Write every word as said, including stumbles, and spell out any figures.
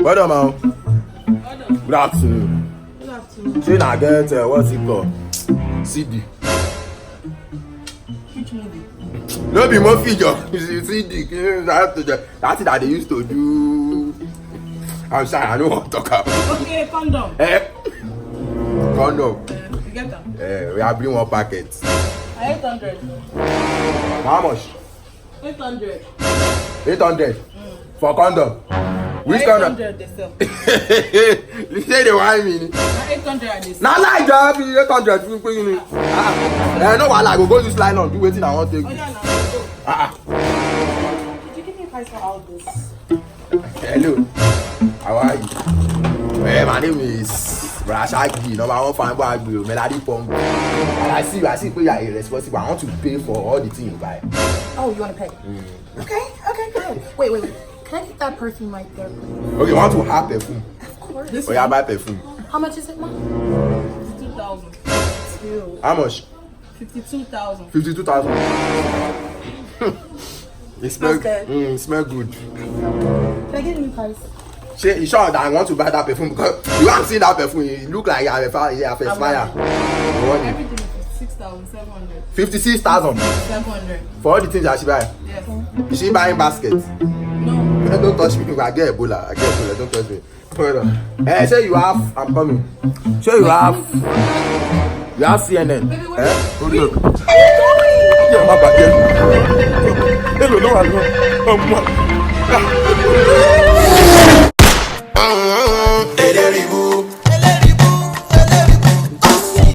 Well done, man. Good afternoon. Good afternoon. Say na get, uh, what's it called? C D. Which movie? No be movie, your C D. That, that thing that they used to do. I'm sorry, I don't want to talk about. Okay, condom. Eh? Condom. Eh, you get am? Eh, we are bring one packet. I eight hundred. How much? Eight hundred. Eight hundred for condom. Which condom? Eight hundred they sell. You say they want me. Na eight hundred I dey sell. Na lie, job eight hundred. Ah, eh, no wahala, I go go use nylon do wetin I want take. Oh, yeah, na go. Ah, ah. Did you give me price for all this? Hello. How are you? Eh, my name is Brother Shaggy, number one fan boy Agbo, Melody Pong. And I see you, I see you, you are irresponsible. I want to pay for all the things you buy. Oh, you want to pay? Mm. Okay, okay, good. Wait, wait, wait. Can I get that perfume right there, please? Okay, you want to have perfume? Of course. This one? Oh, yeah, buy perfume. How much is it, Ma? Fifty-two thousand. Two. How much? Fifty-two thousand. Fifty-two thousand. It smell, okay. Mm, it smell good. Can I get a new price? Say, you sure that I want to buy that perfume? Because you haven't seen that perfume. It look like you have a fire, you have a fire. You want it? Everything is six thousand seven hundred. Fifty-six thousand. Seven hundred. For all the things that she buy? Yes. Is she buying basket? No. Eh, don't touch me. I get Ebola. I get Ebola. Don't touch me. Hold on. Eh, say you have, I'm coming. Say you have, you have C N N. Baby, where, eh? Hold on. Where are you going? Yeah, my bad. Hello, no, no. Um,